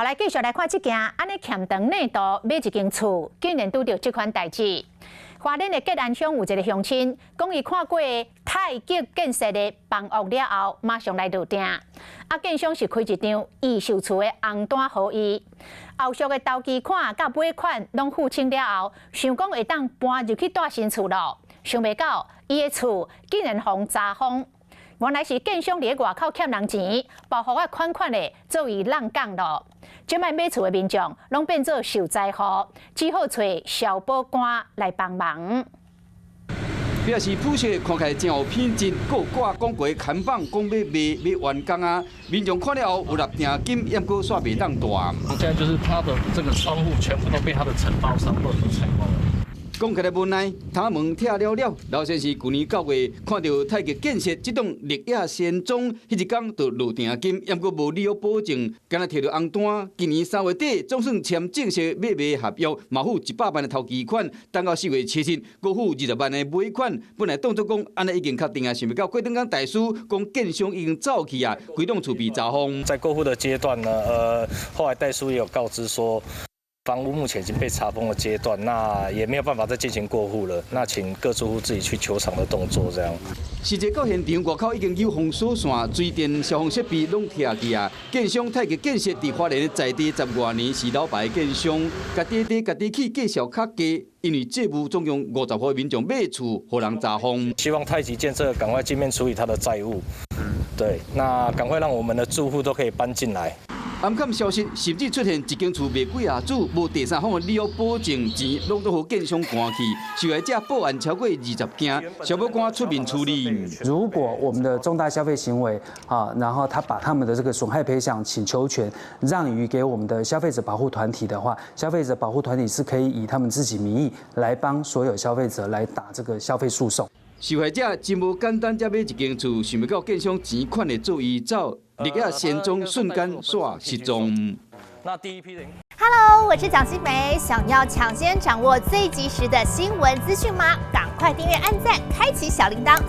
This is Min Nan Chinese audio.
好，來繼續來看這件，按呢欠長內度買一間厝，竟然拄著這款代誌。花蓮的吉安鄉有一個鄉親，講伊看過太極建設的房屋了後，馬上來落訂。啊，建商是開一張預售厝的紅單予伊，後續的頭期款佮尾款攏付清了後，想講會當搬入去蹛新厝咯。想袂到伊的厝竟然予查封。原來是建商佇外口欠人錢，報復仔款款的做伊挵工咯。這擺買厝的民眾攏變做受災戶，只好揣消保官來幫忙。表示鋪設看起來真有品質，閣掛廣告看板，講欲賣欲完工啊！民眾看了後有納定金，猶閣煞袂當蹛。現在就是他的這個窗戶全部都被他的承包商都拆光了。講起來無奈，頭毛拆了了。老先生舊年9月看著太極建設這棟綠野仙蹤，彼一工就落定金，猶閣無履約保證，干焦提著紅單。今年3月底總算簽正式買賣合約，嘛付100萬的頭期款，等到4月7日，閣付20萬的尾款。本來當作講按呢已經確定啊，想袂到過轉工代書講建商已經走去啊，規棟厝被查封。在過戶的階段呢，後來代書也有告知說，房屋目前已經被查封的階段，那也沒有辦法再進行過戶了。那請各住戶自己去求償的動作，這樣。實際到現場，外口已經有封鎖線、水電、消防設備攏拆去啊。建商太極建設佇花蓮在地十外年，是老牌建商，家己佇家己去介紹較低，因為債務總共50戶民眾買厝，予人查封。希望太極建設趕快盡面處理他的債務，對，那趕快讓我們的住戶都可以搬進來。暗崁消息，甚至出現一間厝賣幾若組，無第三方的履約保證，錢攏都予建商趕去，受害者報案超過20件，消保官出面處理。如果我們的重大消費行為啊，然後他把他們的這個損害賠償請求權讓與給我們的消費者保護團體的話，消費者保護團體是可以以他們自己名義來幫所有消費者來打這個消費訴訟。受害者真無簡單，才買一間厝，想袂到建商錢款會做伊走，綠野仙蹤瞬間煞失蹤。那第一批人，Hello，我是蔣新梅，想要搶先掌握最及時的新聞資訊嗎？趕快訂閱、按讚、開啟小鈴鐺。